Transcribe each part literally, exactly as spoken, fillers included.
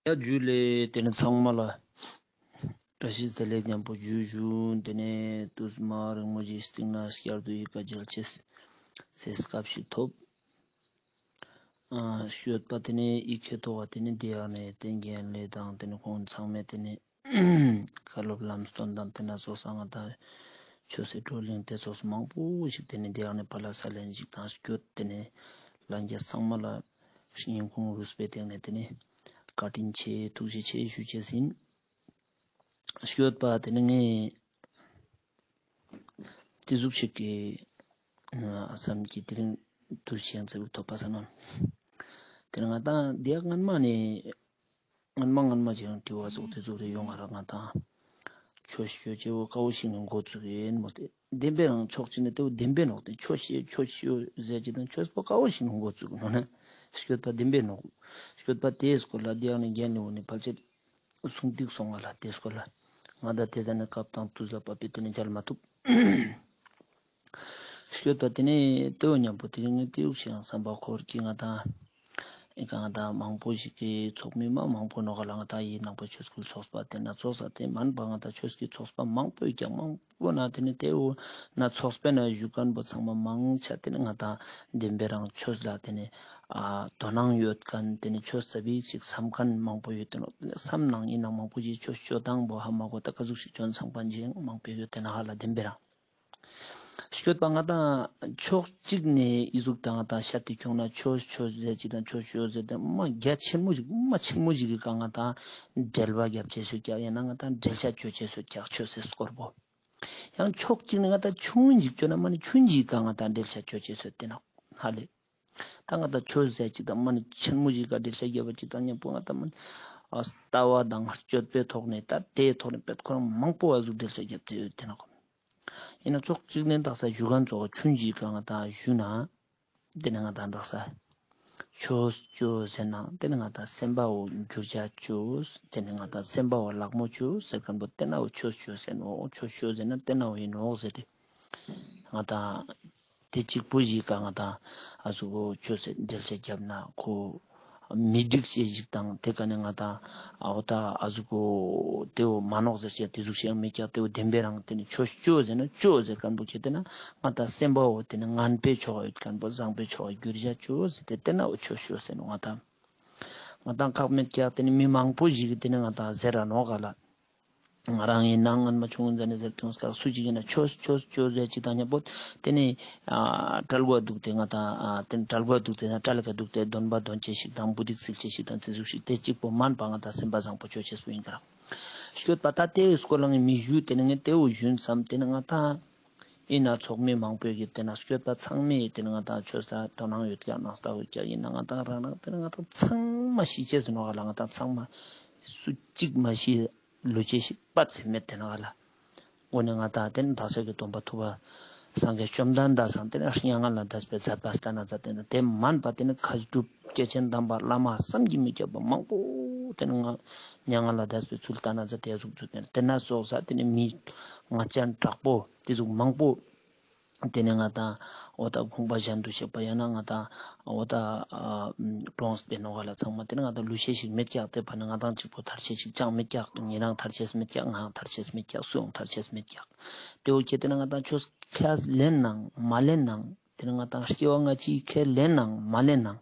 ཡ་ཇུ་ལེ། ཏེ་ནེ་ཚང་མ་ལ་བཀྲ་ཤིས་བདེ་ལེགས་ཉམ་པོ་ཞུ་ཞུ། ཏེ་ནེ་ཏུས་མ་རིང་མོ་ཞིག་སྟིང་ནེ་བསྐྱར་དུ་ཡི་གེ་མཇལ་ཅེས་སི་སྐབས་ཤིག་ཐོབ། ཨ་ཞུས་པ་ཏེ་ནེ་ཡི་གེ་ཐོག་ག་ཏེ་ནེ་ཏེ་ཡང་ནེ་ཏེ་རྒན་ལེ་དང་ཏེ་ནེ་ཁོང་ཚང་མས་ཏེ་ནེ་བཀའ་སློབ་ལམ་སྟོན་དང་ཏེ་ནེ་ཙོགས་ང་ཏང་ཆོས་སི་བགྲོ་གླེང་ཏེ་ཙོགས་མང་པོ་ཞིག་ཏེ་ནེ་ཏེ་ཡང་ནེ་ཕ་ལ་ས་ལན་ཞིག་དང་སྐྱོད། ཏེ་ནེ་ལྷན་རྒྱས་ཚང་མ་ལ་སྙིང་ཁོང་རུས་པའི་གཏིང་ནེ་ཏེ་ནེ་བཀའ་དྲིན་ཆེ་ཐུགས་རྗེ་ཆེ་ཞུ་ཅེས་ཨིན། ཞུས་པ་ཏེ་ནེ་ངས་ཏེ་ཟུག་ཅིག་གི་ཨ་བསམ་གྱི་དེ་རིང་དུས་ཆེན་ཙམ་ཐོབ་པ་ས་ནོ། ཏེ་ནེ་ང་ཏང་དེ་ཡང་སྔན་མ་ནེ་སྔན་མ་སྔན་མ་ཅིག་དྲི་བ་ཙོགས་ཏེ་ཙོགས་རེ་ཡོང་ང་རག། ང་ཏང་ཆོས་ཞུ་ཅེས་བོ་ཀ་བོ་ཞིག་ནེ་འགོ་བཙུགས་ཨིན་མོ་ཏེ། བདེན་པའི་རང་ཕྱོགས་གཅིག་ནེ་ཏེ་བོ་བདེན་པའི་ནོག། ཏེ་ཆོས་ཞུ་ཆོས་ཞུ་ཟེར་ཅེས་དང་ཆོས་པོ་ཀ་བོ་ཞིག་ནེ་འགོ་བཙུགས་ནོ་ན་ཞུས་པ་བདེན་པའི་ནོག། ཞུས་པ་ཏེའི་སྐོར་ལ་ཏེ་ཡང་ནེ་རྒན་ལེ་བོ་ནེ་ཕལ་ཆེར་གསུང་ཏིག་སོང་ང་ལ་ཏེ་སྐོར་ལ་ང་ཏང་ཏེ་ཟ་ནེ་སྐབས་དང་དུས་ལ་བབ་པའི་ཏེ་ནེ་མཇལ་མ་ཐུབ། ཞུས་པ་ཏེ་ནེ་ཏེ་བོ་ཉམ་པོ་ཏེ་ནེ་ཏེ་ཡུག་ཞིག་ཡང་བསམ་པ་འཁོར་གྱི་ང་ཏང་ཨེ་ཀ་ང་ཏང་མང་པོ་ཞིག་གི་ཚོགས་མི་མ་མང་པོ་ནོག་ག་ལ། ང་ཏང་ཡི་ནང་པ་ཆོས་སྐུལ་ཚོགས་པ་ཏེ་ནེ་ཚོགས་ས་ཏེ་མན་པ་ང་ཏང་ཆོས་ཀྱི་ཚོགས་པ་མང་པོ་ཡོད་ཀྱག། མང་པོ་ན་ཏེ་ནེ་ཏེ་བོ་ན་ཚོགས་པའི་ནང་བཞུགས་མཁན་པོ་ཚང་མ་མང་ཆེ་ཏེ་ནེ་ང་ཏང་བདེན་པའི་རང་ཆོས་ལ་ཏེ་ནེ་ཨ་དོ་སྣང་ཡོད་མཁན་ཏེ་ནེ་ཆོས་ཙ་པིག་ཞིག་བསམ་མཁན་མང་པོ་ཡོད་ཏེ་ནོག། བསམ་ནང་ཨིན་ནང་མང་པོ་ཞིག་ཆོས་ཆོས་དང་པོ་ཧ་མ་གོ་ད་ཀ་ཟུག་ཞིག་ཆོས་ཚང་པ་ཅན་མང་པོ་ཡོད་ཏེ་ནོག་ཧ་ལ་བདེན་པའི་རང་། ཞུས་པ་ང་ཏང་ཕྱོགས་གཅིག་ནེ་ཨི་ཟུག་དང་ང་ཏང་ཤད་དེ་ཁྱོང་ན་ཆོས་ཆོས་ཟེར་ཅིག་དང་ཆོས་ཆོས་ཟེར་ཏེ་མ་རྒྱ་ཆེན་མོ་ཞིག་མ་ཆེན་མོ་ཞིག་གི་ཀ་ང་ཏང་འགྲེལ་པ་རྒྱབ་ཅེས་སུ་ཀྱག་ཡང་ན་ང་ཏང་འགྲེལ་བཤད་ཅོ་ཅེས་སུ་ཀྱག་ཆོས་སི་སྐོར་པོ། ཡང་ཕྱོགས་གཅིག་ནེ་ང་ཏང་ཆུང་ཞིག་ཅོ་ན་མ་ནེ་ཆུང་ཞིག་གི་ཀ་ང་ཏང་འགྲེལ་བཤད་ཅོ་ཅེས་སུ་ཏེ་ནོག་ཧ་ལེ། ད་ང་ཏང་ཆོས་ཟེར་ཅིག་དང་མ་ནེ་ཆེན་མོ་ཞིག་ག་འགྲེལ་བཤད་རྒྱབ་པ་ཅིག་དང་ཉམ་པོ་ང་ཏང་མ་ནེ་ཨ་ལྟ་བ་དང་སྤྱོད་པའི་ཐོག་ནེ་ད་ཏེའི་ཐོག་ནེ་པད་ཁོ་རང་མང་པོ་ཨ་ཟུག་འགྲེལ་བཤད་རྒྱབ་སྟེ་ཡོད་ཏེ་ནོག། ཨིན་ན་ཕྱོགས་གཅིག་ནེ་དག་ས་ཞུ་མཁན་ཚོ་ཆུང་ཞིག་གི་ཀ་ང་ཏང་ཞུ་ན་ཏེ་ནེ་ང་ཏང་དག་ས་ཆོས་ཅོ་ཟེར་ན་ཏེ་ནེ་ང་ཏང་སེམས་པ་བོ་འགྱུར་བྱ་ཅོས། ཏེ་ནེ་ང་ཏང་སེམས་པ་བོ་ལག་མོ་ཅོས་ཟེར་མཁན་པོ་ཏེ་ན་བོ་ཆོས་ཅོས་ཟེར་ནོག། ཆོས་ཅོས་ཟེར་ན་ཏེ་ན་བོ་ཨིན་ནོག་ཟེར་ཏེ་ང་ཏང་ཏེ་གཅིག་པོ་ཞིག་ག་ང་ཏང་ཨ་ཟུག་གོ་ཆོས་སི་འགྲེལ་བཤད་རྒྱབ་ན་ཁོ་མི་འགྲིག་ཅེས་ཞིག་དང་ཏེ་ཀ་ནེ་ང་ཏང་ཨ་འོ་ད་ཨ་ཟུག་གོ་ཏེ་བོ་མ་ནོག་ཟེར་ཅེས་ཏེ་ཟུག་ཞིག་ཡང་མེད་ཀྱག། ཏེ་བོ་བདེན་པའི་རང་ཏེ་ནེ་ཆོས་ཅོས་ཟེར་ན་ཅོས་ཟེར་མཁན་པོ་ཁྱེད་ཏེ་ན་ང་ཏང་སེམས་པ་བོ་ཏེ་ནེ་ངན་པའི་ཕྱོགས་ཡོད་མཁན་པོ་བཟང་པོའི་ཕྱོགས་འགྱུར་བྱ་ཅོས་ཟེར་ཏེ་ཏེ་ན་བོ་ཆོས་ཅོས་ཟེར་ནོག། ང་ཏང་ང་ཏང་ཁག་མེད་ཀྱག། ཏེ་ནེ་མི་མང་པོ་ཞིག་གི་ཏེ་ནེ་ང་ཏང་ཟེར་ར་ནོག་ག་ལ། ང་རང་ཨིན་ནང་སྔན་མ་ཆུང་ངུན་ཟ་ནེ་ཟེར་ཏེ་ཡོང་སྐབས་སུ་ཅིག་ཨིན་ན་ཆོས་ཆོས་ཆོས་ཟེར་ཅིག་དང་ཉམ་པོ་ཏེ་ནེ་ཨ་གྲལ་གོ་དུག་སྟེ་ང་ཏང་ཨ་ཏེ་ནེ་གྲལ་གོ་དུག་སྟེ་ན་གྲལ་ལ་ཀ་དུག་སྟེ་འདོན་པ་འདོན་ཅེས་ཤིག་དང་བུ་དིག་སིལ་ཅེས་ཤིག་དང་ཏེ་ཟུག་ཤིག་ཏེ་ཅིག་པོ་མན་པ་ང་ཏང་སེམས་པ་བཟང་པོ་ཅོ་ཅེས་པོ་ཨིན་ཀ་རག། ཞུས་པ་ད་ཏེ་སྐོར་ལ་ངས་མི་ཞུ་ཏེ་ནེ་ངས་ཏེ་བོ་ཞུན་བསམ་ཏེ་ནེ་ང་ཏང་ཨིན་ན་ཚོགས་མི་མང་པོས་ཀྱི་ཏེ་ནེ་ཞུས་པ་ཚང་མས་ཏེ་ནེ་ང་ཏང་ཆོས་ལ་དོ་སྣང་ཡོད་ཀྱག་ནང་ལྟ་ཡོད་ཀྱག་ཨིན་ན་ང་ཏང་རང་རང་ཏེ་ནེ་ང་ཏང་ཚང་མ་ཤི་ཅེས་ཟེར་ནོག་ག་ལ། ང་ཏང་ཚང་མ་སུ་གཅིག་མ་ཤི་ལུས་ཅེས་ཤིག་པ་ཚེ་མེད་ཏེ་ནེ་ག་ལ། འོ་ནེ་ང་ཏང་ཏེ་ནེ་བདག་ཅག་གི་སྟོན་པ་ཐུབ་པ་སངས་རྒྱས་བཅོམ་ལྡན་འདས་སང་ཏེ་ནེ་མྱ་ངན་ལས་འདས་པའི་མཛད་པ་སྟན་ན་མཛད་ཏེ་ནེ་ཏེ་མན་པ་ཏེ་ནེ་མཁས་གྲུབ་སྐྱེས་ཆེན་དམ་པ་བླ་མ་བསམ་གྱིས་མི་ཁྱབ་པ་མང་པོ་ཏེ་ནེ་ང་མྱ་ངན་ལས་འདས་པའི་ཚུལ་སྟན་ན་མཛད་དེ་ཟུག་ཚུལ་ཏེ་ནེ་ཏེ་ན་སོགས་ས་ཏེ་ནེ་མི་ང་ཅན་དྲག་པོ་ཏེ་ཟུག་མང་པོ། ཏེ་ནེ་ང་ཏང་འོ་ད་དགོངས་པ་གཞན་དུ་གཤེགས་པ་ཡང་ན་ང་ཏང་འོ་ད་ཨ་གྲོངས་ཏེ་ནོག་ག་ལ། ཚང་མ་ཏེ་ནེ་ང་ཏང་ལུས་ཤེས་ཤིག་མེད་ཀྱག། ཏེ་ཕ་ནེ་ང་ཏང་གཅིག་པོ་ཐར་ཤེས་ཤིག་ཅང་མེད་ཀྱག། ཉེ་རང་ཐར་ཤེས་མེད་ཀྱག། ང་ཐར་ཤེས་མེད་ཀྱག། སུའང་ཐར་ཤེས་མེད་ཀྱག། ཏེ་བོ་ཁྱེད་ཏེ་ནེ་ང་ཏང་ཆོས་ཁས་ལེན་ནང་མ་ལེན་ནང་ཏེ་ནེ་ང་ཏང་སྐྱེ་བ་སྔ་ཕྱི་ཁས་ལེན་ནང་མ་ལེན་ནང་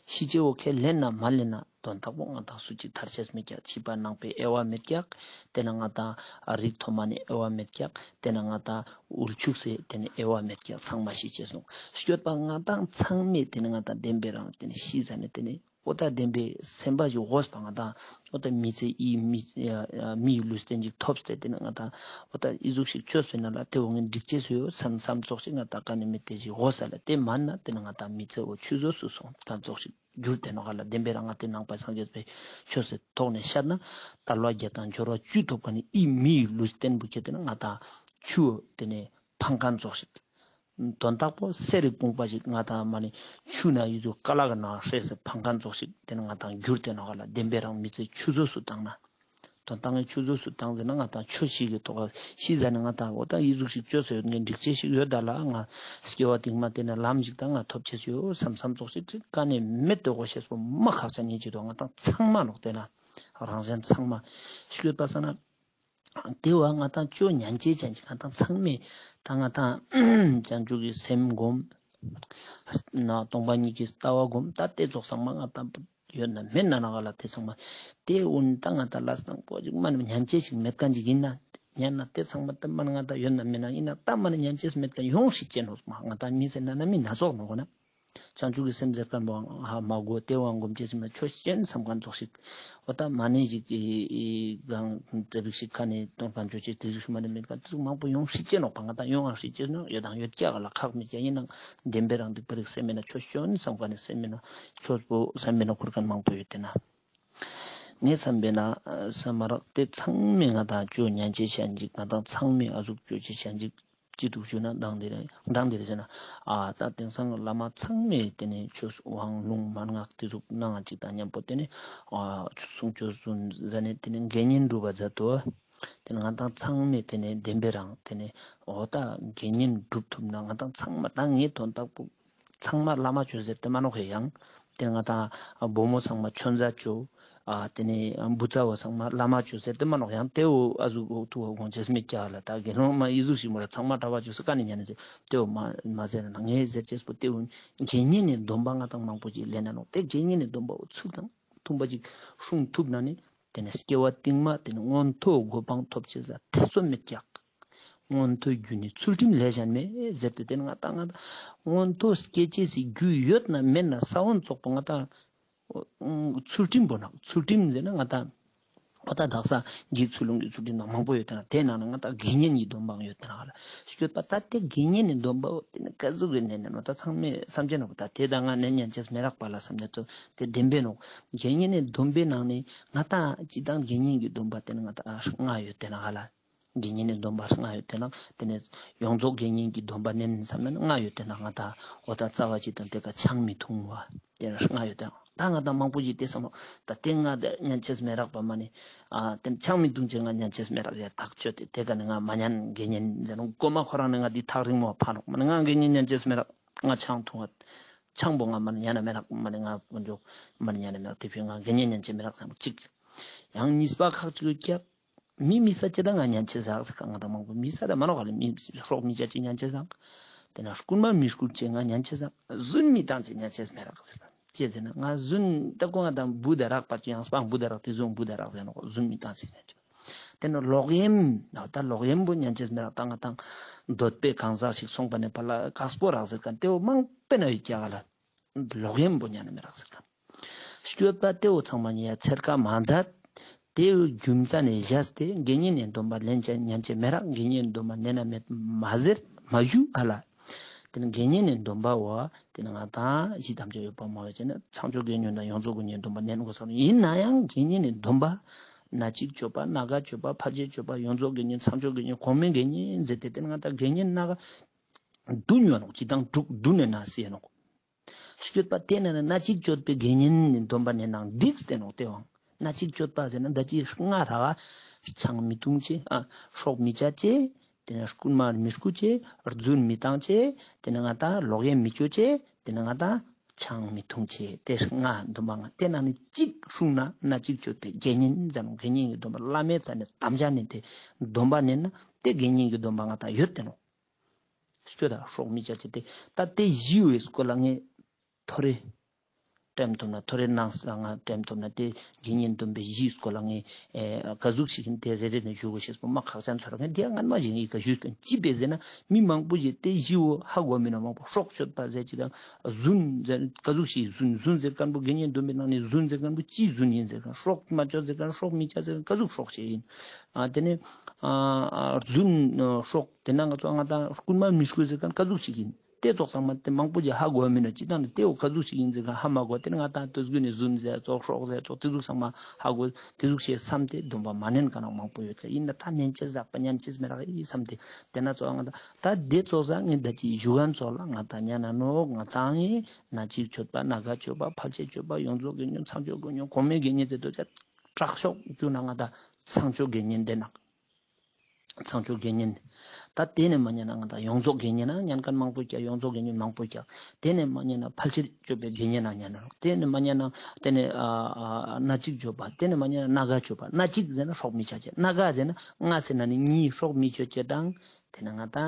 ཤི་ཅེས་བོ་ཁས་ལེན་ནང་མ་ལེན་ན་དོན་དག་པོ་ང་ཏང་སུ་གཅིག་ཐར་ཤེས་མེད་ཀྱག། ཕྱི་པ་ནང་པའི་དབྱེ་བ་མེད་ཀྱག། ཏེ་ནེ་ང་ཏང་རིགས་མཐོ་དམན་ནི་དབྱེ་བ་མེད་ཀྱག། ཏེ་ནེ་ང་ཏང་དབུལ་ཕྱུག་སི་ཏེ་ནེ་དབྱེ་བ་མེད་ཀྱག། ཚང་མ་ཤི་ཅེས་ནོག། ཞུས་པ་ང་ཏང་ཚང་མས་ཏེ་ནེ་ང་ཏང་བདེན་པའི་རང་ཏེ་ནེ་ཤི་ཟ་ནེ་ཏེ་ནེ་འོ་ད་བདེན་པའི་སེམས་པ་ཞིག་འོས་པ་ང་ཏང་འོ་ད་མི་ཚེ་ཨི་མི་ཨ་མིའི་ལུས་རྟེན་ཅིག་ཐོབ་སྟེ་ཏེ་ནེ་ང་ཏང་འོ་ད་ཨི་ཟུག་ཤིག་ཆོས་སི་ནང་ལ་ཏེ་འོ་ངས་འགྲིག་ཅེས་སུ་ཡོད་བསམ་བསམ་ཙོགས་ཤིག་ང་ཏང་ཀ་ནེ་མི་ཏེ་ཞིག་འོས་ས་ལ་ཏེ་མན་ན་ཏེ་ནེ་ང་ཏང་མི་ཚེ་འོ་ཆུད་ཟོས་སུ་སོང་ཁན་ཙོགས་ཤིག་གྱུར་ཏེ་ནོག་ག་ལ། བདེན་པའི་རང་ང་ཏེ་ནང་པ་སངས་རྒྱས་པའི་ཆོས་སི་ཐོག་ནེ་ཤད་ན་དལ་བ་བརྒྱད་དང་འབྱོར་བ་བཅུ་ཐོབ་ཁན་ནི་ཨི་མིའི་ལུས་རྟེན་པོ་ཁྱེད་ཏེ་ནེ་ང་ཏང་ཆུ་ཏེ་ནེ་ཕང་ཁན་ཙོགས་ཤིག། དོན་དག་པོ་གསེར་རི་བུང་པ་ཞིག་ང་ཏང་མ་ནེ་ཆུ་ནང་ཡོད་དུ་ཀ་ལ་ག་ནང་ཧྲེ་སི་ཕང་ཁན་ཙོགས་ཤིག་ཏེ་ནེ་ང་ཏང་གྱུར་ཏེ་ནོག་ག་ལ། བདེན་པའི་རང་མི་ཚེ་ཆུད་ཟོས་སུ་བཏང་ན། དོན་དག་ངས་ཆུད་ཟོས་སུ་བཏང་ཟེར་ན་ང་ཏང་ཆོས་ཤིག་གི་ཐོག་ཤི་ཟ་ནེ་ང་ཏང་འོ་ད་ཨི་ཟུག་ཤིག་ཅོས་ཡོད་ངས་འགྲིག་ཅེས་ཤིག་ཡོད་ད་ལ་ང་སྐྱེ་བ་སྟིང་མ་ཏེ་ནེ་ལམ་ཞིག་ཏང་ང་ཐོབ་ཅེས་ཡོད་བསམ་བསམ་ཙོགས་ཤིག་ཀ་ནེ་མེད་དེ་གོ་ཤེས་པོ་མ་ཁག་ཅན་ཨིན་ཅི་དོ། ང་ཏང་ཚང་མ་ནོག་ཏེ་ན། རང་གཞན་ཚང་མ་ཤོད་པ་ས་ན། དེ་བ་ང་ཏང་ཅོ་ཉན་ཅེས་ཅན་ཅིག་ང་ཏང་ཚང་མས་ད་ང་ཏང་བྱང་ཆུབ་ཀྱི་སེམས་སྒོམ་ན་སྟོང་པ་ཉིད་ཀྱི་ལྟ་བ་སྒོམ་ད་དེ་ཙོགས་ཚང་མ་ང་ཏང་ཡོད་ན་མེད་ན་ན་ག་ལ་དེ་ཚང་མ་དེ་འུན་ད་ང་ཏང་ལ་སྟངས་པོ་ཅིག་མ་ནི་ཉན་ཅེས་ཤིག་མེད་མཁན་ཅིག་ཡིན་ན་ཉན་ན་དེ་ཚང་མ་དེ་མ་ནི་ང་ཏང་ཡོད་ན་མེད་ན་ཡིན་ན་ད་མ་ནི་ཉན་ཅེས་མེད་མཁན་ཡོང་ཤིག་ཅེས་ནོག་མ་ང་ཏང་མི་ཟེར་ན་ན་མི་ན་ཙོགས་ནོག་ན། བྱང་ཆུབ་ཀྱི་སེམས་ཟེར་མཁན་པོ་ཧ་མ་གོ་དེ་བ་སྒོམ་ཅེས་སེམས་ན་ཆོས་ཅན་བསམ་མཁན་ཙོགས་ཤིག་འོ་ད་མ་ནེ་ཞིག་གི་གང་ཏེ་རིགས་ཤིག་ཁ་ནེ་སྟོན་མཁན་ཆོས་ཅན་ཏེ་རིགས་ཤིག་མ་ནེ་མེད་མཁན་ཏེ་ཟུག་མང་པོ་ཡོང་ཤེས་ཅེ་ནོག་པ། ང་ཏང་ཡོང་ཨ་ཤེས་ཅེ་ནོག་ཡོད་དང་ཡོད་ཀྱག་ལ་ཁག་མེད་ཀྱག་ཡིན་ནང་བདེན་པའི་རང་སྡིག་པ་རིགས་སེམས་མེད་ན་ཆོས་ཅན་བསམ་མཁན་ནི་སེམས་མེད་ན་ཆོས་པོ་བསམ་མེད་ན་ཁུར་མཁན་མང་པོ་ཡོད་དེ་ན། ངས་བསམ་པས་ན་ས་མ་རག་དེ་ཚང་མས་ང་ཏང་ཅོ་ཉན་ཅེས་ཤན་ཅིག་ང་ཏང་ཚང་མས་ཨ་ཟུག་ཅོ་ཅེས་ཤན་ཅིག་ཅི་འདུག་ཞུ་ན་མདང་དེ་རེད་མདང་དེ་རེད་ཟེར་ན། ཨ་ད་དེང་སང་བླ་མ་ཚང་མས་དེ་ནས་ཆོས་དབང་ལུང་མན་ངག་དེ་ཚོ་གནང་ཅིག་དང་མཉམ་པོ་དེ་ནས་ཨ་གསུང་ཆོས་གསུང་ཟ་ནས་དེ་ནས་དགེ་བསྙེན་སྒྲུབ་པ་མཛད་དོ། དེ་ནས་ང་ཏང་ཚང་མས་དེ་ནས་བདེན་པའི་རང་དེ་ནས་འོ་ད་དགེ་བསྙེན་སྒྲུབ་ཐུབ་ན་ང་ཏང་ཚང་མ་ད་ངའི་དོན་དག་པོ་ཚང་མ་བླ་མ་ཅོ་ཟེར་དེ་མ་ནོག་ཧེ་ཡང་། དེ་ང་ཏང་བུ་མོ་ཚང་མ་ཆོས་མཛད་ཅོ། ཨ་དེ་ནས་བུ་ཚ་བོ་ཚང་མ་བླ་མ་ཅོ་ཟེར་དེ་མ་ནོག་ཡང་དེ་བོ་ཨ་ཟུག་འོག་ཏུ་བ་དགོངས་ཆེས་མེད་ཀྱག་ལ་ད་དགེ་སློང་མ་ཨི་ཟུག་ཞིག་མོ་ར་ཚང་མ་གྲྭ་པ་ཅོ་ས་ཀ་ནས་ཉན་ཟེར་དེ་བོ་མ་མ་ཟེར་ན་ངས་ཟེར་ཅེས་པོ་དེ་བོ་དགེ་བསྙེན་ནི་སྡོམ་པ་ང་ཏང་མང་པོ་ཅིག་ལེན་ན་ནོག་དེ་དགེ་བསྙེན་ནི་སྡོམ་པ་བོ་ཚུལ་དང་མཐུན་པ་ཅིག་སྲུང་ཐུབ་ན་ནི་དེ་ནས་སྐྱེ་བ་རྟིང་མ་དེ་ནས་མངོན་མཐོ་གོ་འཕང་ཐོབ་ཅེས་ལ་ཐེ་ཚོམ་མེད་ཀྱག་མངོན་མཐོའི་རྒྱུ་ནི་ཚུལ་ཁྲིམས་ལས་གཞན་མེད་ཟེར་ཏེ་དེ་ནི་ང་ཏང་ང་ཏང་མངོན་མཐོ་སྐྱེ་ཅེས་སི་རྒྱུ་ཡོད་ན་མེད་ན་ས་བོན་ཙོགས་པོ་ང་ཏང་ཚུལ་ཁྲིམས་པོ་ནང་ཚུལ་ཁྲིམས་ཟེར་ན་ང་ཏང་འོ་ད་དག་ས་དགེ་ཚུལ་སློང་གི་ཚུལ་ཁྲིམས་ནང་མང་པོ་ཡོད་དེ་ན་དེ་ནང་ན་ང་ཏང་དགེ་བསྙེན་གྱི་སྡོམ་པའང་ཡོད་དེ་ན་ལ་ཤོད་པ་ད་དེ་དགེ་བསྙེན་ནི་སྡོམ་པ་བོ་དེ་ནི་ཀ་ཟུག་གི་ནས་ནས་ནོ་ད་ཚང་མས་བསམ་བྱས་ནོ་ད་དེ་ད་ང་ནས་ཉན་ཅེས་མེ་རག་པ་ལ་བསམ་ནས་དོ་དེ་བདེན་པས་ནོ། དགེ་བསྙེན་ནི་སྡོམ་པའི་ནང་ནས་ང་ཏང་སྤྱི་བཏང་དགེ་བསྙེན་གྱི་སྡོམ་པ་དེ་ནི་ང་ཏང་ལྔ་ཡོད་དེ་ན་ཧ་ལ། དགེ་བསྙེན་ནི་སྡོམ་པ་ལྔ་ཡོད་དེ་ན་དེ་ནས་ཡོངས་རྫོགས་དགེ་བསྙེན་གྱི་སྡོམ་པ་ནན་བསམ་ན་ལྔ་ཡོད་དེ་ན་ང་ཏང་འོ་ད་རྩ་བ་ཅི་དང་དེ་ཀ་ཆང་མི་འཐུང་བ་དེ་ལྔ་ཡོད་དེ་ན་ད་ང་ཏང་མང་པོ་ཞིག་དེ་བསམ་ད་དེ་ང་ཉན་ཅེས་མེ་རག་པ་མ་ནི་ཨ་དེ་ཆང་མི་འཐུང་ཅེས་ང་ཉན་ཅེས་མེ་རག་ཡ་ཐག་ཆོད་དེ་དེ་ཀ་ནི་ང་མ་ཉན་དགེ་བསྙེན་ཟེར་ནོ་གོ་མ་ཁོ་རང་ནི་ང་དེ་ཐག་རིང་མོ་ཕ་ནོག་མ་ནི་ང་དགེ་བསྙེན་ཉན་ཅེས་མེ་རག་ང་ཆང་འཐུང་བ་ཆང་པོ་ང་མ་ནི་ཉན་ན་མེ་རག་མ་ནི་ང་དཀོན་མཆོག་མ་ནི་ཉན་ན་མེ་རག་དེ་ཕི་ང་དགེ་བསྙེན་ཉན་ཅེས་མེ་རག་བསམ་གཅིག་ཡང་གཉིས་པ་ཁག་ཅིག་ཡོད་ཀྱག་མི་མི་ས་ཅི་ད་ང་ཉན་ཅེས་ཟག་ཟེར་ཁ་ང་ད་མང་པོ་མི་ས་ད་མ་ནོག་ག་ལ་མི་སྲོག་མི་ཅ་ཅི་ཉན་ཅེས་ཟག་དེ་ན་རྐུན་མ་མི་རྐུ་ཅེས་ང་ཉན་ཅེས་ཟག་རྫུན་མི་བཏང་ཅེས་ཉན་ཅེས་མེ་རག་ཟེར་ཁ་ཅི་ཟེར་ན་ང་རྫུན་ད་ཀོ་ང་ད་བུ་ད་རག་པ་ཅི་ཡང་སྤང་བུ་ད་རག་དེ་བཟུང་བུ་ད་རག་ཟེར་ནོག་རྫུན་མི་བཏང་ཅེས་ཉན་ཅེས་དེ་ན་ལོག་གཡེམ་ད་ལོག་གཡེམ་པོ་ཉན་ཅེས་མེ་རག་ད་ང་ད་འདོད་པའི་གང་ཟག་ཞིག་སོང་པ་ནས་ཕ་ལ་ཀག་སྤོ་རག་ཟེར་ཁ་དེ་བོ་མང་པོ་ན་ཡོད་ཀྱག་ག་ལ། ལོག་གཡེམ་པོ་ཉན་ན་མེ་རག་ཟེར་ཁ། སྤྱོད་པ་དེ་བོ་ཚང་མ་ཉེ་ཡ་ཚེར་ཁ་མ་མཛད། དེ་བོ་རྒྱུ་མཚན་ནས་བཞག་སྟེ་དགེ་བསྙེན་ནི་སྡོམ་པ་ལེན་ཅེས་ཉན་ཅེས་མེ་རག་དགེ་བསྙེན་ནི་སྡོམ་པ་ནན་ན་མེད་མ་ཟེར་མ་ཞུ་ཨ་ལ། དེ་ནི་དགེ་བསྙེན་ནི་སྡོམ་པ་བོ་དེ་ནི་ང་ཏང་ཞི་དམ་ཅོ་ཡོད་པ་མ་བས་ཅེ་ན་ཚངས་སྤྱོད་དགེ་བསྙེན་དང་ཡོངས་རྫོགས་དགེ་བསྙེན་སྡོམ་པ་ནན་དགོས་སོ་ཡིན་ན་ཡང་དགེ་བསྙེན་ནི་སྡོམ་པ་སྣ་གཅིག་སྤྱོད་པ་སྣ་འགའ་སྤྱོད་པ་ཕལ་ཆེར་སྤྱོད་པ་ཡོངས་རྫོགས་དགེ་བསྙེན་ཚངས་སྤྱོད་དགེ་བསྙེན་གོང་མའི་དགེ་བསྙེན་ཟེར་ཏེ་དེ་ནི་ང་ཏང་དགེ་བསྙེན་སྣ་འགའ་བདུན་ཡོད་ནོག་སྤྱི་བཏང་དྲུག་བདུན་ནས་ན་སི་ཡོད་ནོག་སྤྱོད་པ་དེ་ནས་ན་སྣ་གཅིག་སྤྱོད་པའི་དགེ་བསྙེན་ནི་སྡོམ་པ་ནན་ནང་འགྲིག་སྟེ་ནོག་དེ་བང་སྣ་གཅིག་སྤྱོད་པ་ཟེར་ན་ད་ཅི་ལྔ་ར་བ་ཆང་མི་འཐུང་ཅེས་ཨ་སྲོག་མི་བཅད་ཅེས་དེ་ནས་རྐུན་མ་མི་རྐུ་ཅེས་རྫུན་མི་བཏང་ཅེས་དེ་ནས་ང་ཏང་ལོག་གཡེམ་མི་ཅོ་ཅེས་དེ་ནས་ང་ཏང་ཆང་མི་འཐུང་ཅེས་དེ་ལྔ་སྡོམ་པ་ལྔ་དེ་ནང་ནས་གཅིག་སྲུང་ན་སྣ་གཅིག་སྤྱོད་པའི་དགེ་བསྙེན་ཟེར་ནོག་དགེ་བསྙེན་གྱི་སྡོམ་པ་བླ་མའི་རྩ་ནས་དམ་བཅའ་ནན་ཏེ་སྡོམ་པ་ནན་ན་དེ་དགེ་བསྙེན་གྱི་སྡོམ་པ་ང་ཏང་ཡོད་དེ་ནོག་སྤྱོད་དང་སྲོག་མི་བཅད་ཅེས་དེ་ད་དེ་བཞི་བོའི་སྐོར་ལ་ངས་ཐོ་རེ་དྲན་ཐུབ་ན་ཐོ་རེ་ནང་ས་ང་དྲན་ཐུབ་ན་དེ་དགེ་བསྙེན་སྡོམ་པའི་བཞིའི་སྐོར་ལ་ངས་ཨེ་ཀ་ཟུག་ཞིག་ཡིན་དེ་རེ་རེ་ནས་ཞུ་དགོས་ཤེས་པོ་མ་ཁག་ཅན་ཚོར་ངས་དེ་སྔན་མ་ཞིག་ངས་ཀ་ཞུས་པས་ཅི་བས་ཟེར་ན་མི་མང་པོ་ཞིག་དེ་བཞི་བོ་ཧ་གོ་མི་ན་མང་པོ་སྲོག་གཅོད་པ་ཟེར་ཅི་དང་རྫུན་ཟེར་ཀ་ཟུག་ཞིག་རྫུན་རྫུན་ཟེར་མཁན་པོ་དགེ་བསྙེན་སྡོམ་པའི་ནང་ནས་རྫུན་ཟེར་མཁན་པོ་ཅི་རྫུན་ཡིན་ཟེར་མཁན་སྲོག་མ་གཅོད་ཟེར་མཁན་སྲོག་མི་གཅོད་ཟེར་མཁན་ཀ་ཟུག་སྲོག་ཞིག་ཡིན། ཨ་དེ་ནས་ཨ་ཨ་རྫུན་སྲོག་དེ་ན་ང་ཚོ་ང་ཏང་རྐུན་མ་མི་རྐུ་ཟེར་མཁན་ཀ་ཟུག་ཞིག་ཡིན། དེ་ཙོགས་ཚང་མ་དེ་མང་པོ་ཞིག་ཧ་གོ་མི་ནོག་སྤྱི་བཏང་ནི་དེ་བོ་ཀ་ཟུག་ཞིག་ཡིན་ཟེར་མཁན་ཧ་མ་གོ་དེ་ནི་ང་ཏང་དུས་རྒྱུན་ནས་རྫུན་ཟེར་ཙོགས་སྲོག་ཟེར་ཙོགས་དེ་ཟུག་ཚང་མ་ཧ་གོ་དེ་ཟུག་ཞིག་བསམ་སྟེ་སྡོམ་པ་མ་ནན་མཁན་མང་པོ་ཡོད་ཀྱག་ཡིན་ན་ད་ནན་ཅེས་ཟག་པ་ཉན་ཅེས་མེ་རག་ཡིན་བསམ་སྟེ་དེ་ན་ཙོགས་ང་ཏང་ད་དེ་ཙོགས་ས་ངས་ད་ཅི་ཞུ་མཁན་ཙོགས་ལ་ང་ཏང་ཉན་ན་ནོག་ང་ཏང་ངས་སྣ་གཅིག་སྤྱོད་པ་སྣ་འགའ་སྤྱོད་པ་ཕལ་ཆེར་སྤྱོད་པ་ཡོངས་རྫོགས་དགེ་བསྙེན་ཚངས་སྤྱོད་དགེ་བསྙེན་གོང་མའི་དགེ་བསྙེན་ཟེར་དུས་ཀྱང་དྲག་ཤོས་བཅུ་ན་ང་ཏང་ཚངས་སྤྱོད་དགེ་བསྙེན་དེ་ན། ཚངས་སྤྱོད་དགེ་བསྙེན། ད་དེ་ནས་མ་ཉན་ན་ང་ད་ཡོངས་རྫོགས་དགེ་བསྙེན་ན་ཉན་མཁན་མང་པོ་ཀྱག། ཡོངས་རྫོགས་དགེ་བསྙེན་མང་པོ་ཀྱག། དེ་ནས་མ་ཉན་ན་ཕལ་ཆེར་སྤྱོད་པའི་དགེ་བསྙེན་ན་ཉན་ན་ནོག། དེ་ནས་མ་ཉན་ན་དེ་ནས་ཨ་ཨ་སྣ་གཅིག་སྤྱོད་པ། དེ་ནས་མ་ཉན་ན་སྣ་དགའ་སྤྱོད་པ། སྣ་གཅིག་ཟེར་ན་སྲོག་མི་གཅོད་ཅེས། སྣ་དགའ་ཟེར་ན་ལྔ་ཟེར་ན་ནི་གཉིས་སྲོག་མི་གཅོད་ཅེས་དང་། དེ་ནས་ང་ད་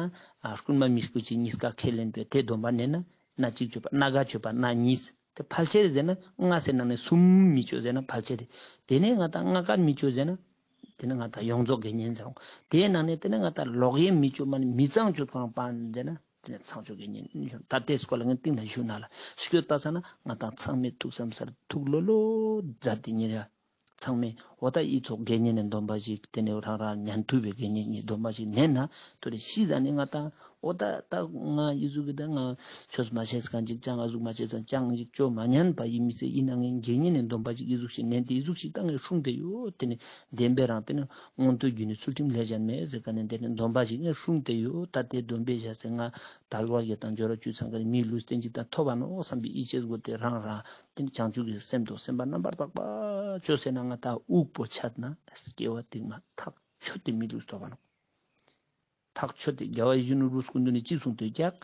ཨ་རྐུན་མ་མི་རྐུ་ཅེས་གཉིས་ཀ་ཁས་ལེན་པའི་དེ་སྡོམ་པ་ནན་ན་སྣ་གཅིག་སྤྱོད་པ། སྣ་དགའ་སྤྱོད་པ་སྣ་གཉིས། དེ་ཕལ་ཆེར་ཟེར་ན་ལྔ་ཟེར་ན་ནི་གསུམ་མི་སྤྱོད་ཟེར་ན་ཕལ་ཆེར། དེ་ནས་ང་ད་ལྔ་ཀ་མི་སྤྱོད་ཟེར་ན། དེ་ནས་ང་ད་ཡོངས་རྫོགས་དགེ་བསྙེན་ཟེར་རུང་། དེའི་ནང་ནས་དེ་ནས་ང་ད་ལོག་གཡེམ་མི་སྤྱོད་མ་ནི་མི་ཚངས་སྤྱོད་ཁོ་རང་པ་ཟེར་ན་དེ་ནས་ཚངས་སྤྱོད་དགེ་བསྙེན་ཟེར། ད་དེ་སྐོར་ལ་ངས་སྟིང་ནས་ཞུ་ན་ལ་སྐྱོད་པ་ས་ན་ང་ད་ཚང་མས་ཐུགས་བསམ་སར་ཐུགས་ལོ་ལོ་མཛད་དེ་ཉེ་ར། ཚང་མས་འོ་ད་ཨི་ཚོགས་དགེ་བསྙེན་ནི་སྡོམ་པ་ཞིག་དེ་ནས་རང་རང་ཉན་ཐུབ་པའི་དགེ་བསྙེན་ནི་སྡོམ་པ་ཞིག་ནན་ན་ཐོ་རེ་ཤི་ཟ་ནི་ང་ད། འོ་ད་ད་ང་ཨི་ཟུག་གི་ད་ང་ཆོས་མ་ཤེས་མཁན་ཅིག་ཅང་ཨ་ཟུག་མ་ཤེས་མཁན་ཅང་ཅིག་ཅོ་མ་ཉན་པ་ཡིན་མི་ཚེ་ཡིན་ན་ངས་དགེ་བསྙེན་ནི་སྡོམ་པ་ཅིག་ཨི་ཟུག་ཞིག་ནན་ཏེ་ཨི་ཟུག་ཞིག་ད་ངས་སྲུང་དེ་ཡོད། དེ་ནི་བདེན་པའི་རང་དེ་ནི་མངོན་མཐོ་རྒྱུ་ནི་ཚུལ་ཁྲིམས་ལས་གཞན་མེད་ཟེར་མཁན་ནི་དེ་ནི་སྡོམ་པ་ཞིག་ངས་སྲུང་དེ་ཡོད། ད་དེ་སྡོམ་པའི་ཞག་ཚེ་ང་དལ་བ་བརྒྱད་དང་འབྱོར་བ་བཅུ་ཚང་མཁན་ནི་མིའི་ལུས་རྟེན་ཅིག་ད་ཐོབ་པ་ནོག་བསམ་པའི་ཡིད་ཆེས་དགོས་ཏེ་རང་རང་དེ་ནི་བྱང་ཆུབ་ཀྱི་སེམས་དང་སེམས་པ་རྣམ་པར་དག་པ་ཅོ་ཟེར་ན་ང་ད་དབུགས་པོ་ཆད་ན་སྐྱེ་བ་རྟིང་མ་ཐག་ཆོད་དེ་མིའི་ལུས་ཐོབ་པ་ནོག། ཐག་ཆོད་དེ་རྒྱལ་བ་ཡིད་བཞིན་ནོར་བུ་སྐུ་མདུན་ནས་ཅི་གསུངས་ཏེ་ཀྱག།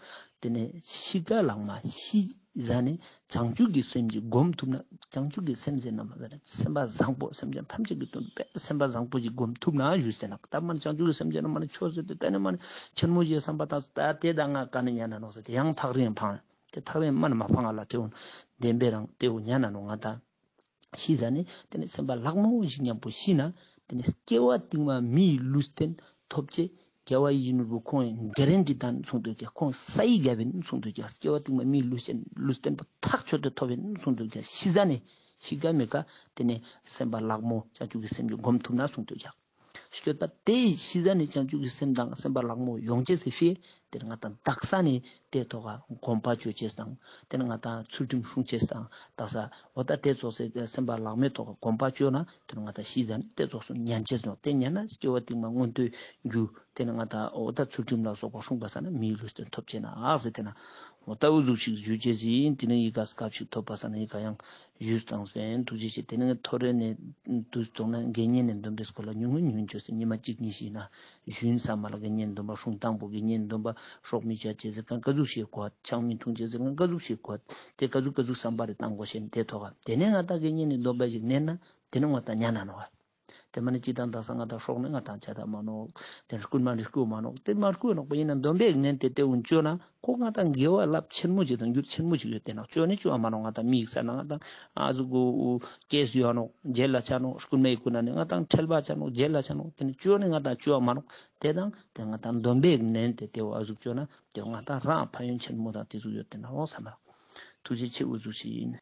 དེ་ནས་ཤི་ཀ་ལག་མ་ཤི་ཟ་ནས་བྱང་ཆུབ་ཀྱི་སེམས་ཀྱི་སྒོམ་ཐུབ་ན། བྱང་ཆུབ་ཀྱི་སེམས་ཟེར་ན་མ་ཟེར་ན་སེམས་པ་བཟང་པོ་སེམས་ཅན་ཐམས་ཅད་ཀྱི་དོན་དུ་སེམས་པ་བཟང་པོ་ཞིག་སྒོམ་ཐུབ་ན་ཞུ་ཟེར་ན། ད་མ་ནི་བྱང་ཆུབ་ཀྱི་སེམས་ཟེར་ན་མ་ནི་ཆོས་ཟེར་ཏེ་དེ་ནས་མ་ནི་ཆེན་མོ་ཞིག་བསམ་པ་ད་ད་དེ་ད་ང་ཀ་ནས་ཉན་ན་ནོག་ཟེར་ཏེ་ཡང་ཐག་རིང་འཕང་། དེ་ཐག་རིང་མ་ནི་མ་འཕང་ང་ལ་དེ་འོ་བདེན་པའི་རང་དེ་འོ་ཉན་ན་ནོག་ང་ད། ཤི་ཟ་ནས་དེ་ནས་སེམས་པ་ལྷག་མོ་ཞིག་མཉམ་པོ་ཤི་ན་དེ་ནས་སྐྱེ་བ་རྟིང་མ་མིའི་ལུས་རྟེན་ཐོབ་ཅེས་རྒྱལ་བ་ཡིད་བཞིན་ནོར་བུ་ཁོང་གི་གྷ་རན་ཊི་དང་གསུངས་ཏེ་ཀྱག། ཁོང་ས་ཡི་རྒྱལ་བའི་གསུངས་ཏེ་ཀྱག། སྐྱེ་བ་རྟིང་མ་མིའི་ལུས་རྟེན་ལུས་རྟེན་པོ་ཐག་ཆོད་དེ་ཐོབ་པའི་གསུངས་ཏེ་ཀྱག། ཤི་ཟ་ནས་ཤི་ཀ་མེད་ཀ་དེ་ནས་སེམས་པ་ལྷག་མོ་བྱང་ཆུབ་ཀྱི་སེམས་ཀྱི་སྒོམ་ཐུབ་ན་གསུངས་ཏེ་ཀྱག། སྐྱོད་པ་དེ་ཤི་ཟ་ནས་བྱང་ཆུབ་ཀྱི་སེམས་དང་སེམས་པ་ལྷག་མོ་ཡོང་ཅེས་སི་ཕི་དེ་ནས་ང་ད་དག་ས་ནས་དེ་ཐོག་ག་གོམ་པ་ཅོ་ཅེས་དང་དེ་ནས་ང་ད་ཚུལ་ཁྲིམས་སྲུང་ཅེས་དང་དག་ས་འོ་ད་དེ་ཚོགས་སེ་སེམས་པ་ལྷག་མོའི་ཐོག་ག་གོམ་པ་ཅོ་ན་དེ་ནས་ང་ད་ཤི་ཟ་ནས་དེ་ཚོགས་སུ་ཉན་ཅེས་ནོག། དེ་ཉན་ན་སྐྱེ་བ་རྟིང་མ་མངོན་མཐོའི་རྒྱུ་དེ་ནས་ང་ད་འོ་ད་ཚུལ་ཁྲིམས་ལ་སོགས་པ་སྲུང་པ་ས་ན་མིའི་ལུས་རྟེན་ཐོབ་ཅེས་ན་ཨག་ཟེར་དེ་ན་འོ་ད་འུ་ཟུག་ཞིག་ཞུ་ཅེས་ཡིན། དེ་ནས་ཡི་ག་སྐབས་ཤིག་ཐོབ་པ་ས་ན་ཡི་ག་ཡང་ཞུས་དང་སོན་ཐུགས་རྗེ་ཆེ། དེ་ནས་ཐོ་རེ་ནས་དུས་ཐོག་ན་དགེ་བསྙེན་ནི་སྡོམ་པའི་སྐོར་ལ་ཉུང་ངུ་ཉུང་ངུ་ཅོས་སེ་ཉི་མ་གཅིག་གཉིས་ཤིག་ན་ཞུན་ས་མ་ལ་དགེ་བསྙེན་སྡོམ་པ་སྲུང་དང་པོ་དགེ་བསྙེན་སྡོམ་པ་སྲོག་མི་གཅོད་ཅེས་ཟེར་མཁན་ཀ་ཟུག་ཤེས་དགོས། ཆང་མི་འཐུང་ཅེས་ཟེར་མཁན་ཀ་ཟུག་ཤེས་དགོས། དེ་ཀ་ཟུག་ཀ་ཟུག་བསམ་པ་རེ་བཏང་དགོས་ཤེས་དེ་ཐོག་ག་དེ་ནས་ང་ད་དགེ་བསྙེན་ནི་སྡོམ་པ་ཞིག་ནན་ན་དེ་ནས་ང་ད་ཉན་ན་ནོག་ག། དེ་མ་ནི་ཅི་དང་དག་ས་ང་ད་སྲོག་ནི་ང་ད་ཆ་ད་མ་ནོག། དེ་རྐུན་མ་ནི་རྐུ་མ་ནོག། དེ་མ་རྐུ་ནོག་པ་ཡིན་ན་སྡོམ་པའི་ནན་དེ་དེ་འུན་ཅོ་ན་ཁོ་ང་ད་དགེ་བ་རླབས་ཆེན་མོ་ཅིག་དང་རྒྱུ་ཆེན་མོ་ཅིག་ཡོད་དེ་ན་ཅོ་ནི་ཅོ་མ་ནོག། ང་ད་མི་ཡིག་ས་ན་ང་ད་ཨ་ཟུག་གུ་ཀེས་ཡོད་ནོག། ཇེལ་ལ་ཆ་ནོག། རྐུན་མའི་རྐུ་ན་ནི་ང་ད་ཁྲེལ་བ་ཆ་ནོག། ཇེལ་ལ་ཆ་ནོག། དེ་ནི་ཅོ་ནི་ང་ད་ཅོ་མ་ནོག། དེ་དང་དེ་ང་ད་སྡོམ་པའི་ནན་དེ་དེ་འོ་ཨ་ཟུག་ཅོ་ན་དེ་ང་ད་རང་ཕན་ཡོན་ཆེན་མོ་དང་དེ་ཟུག་ཡོད་དེ་ན་འོ་བསམ་མ་ཐུགས་རྗེ་ཆེ་འུ་ཟུག་ཞིག་ཡིན།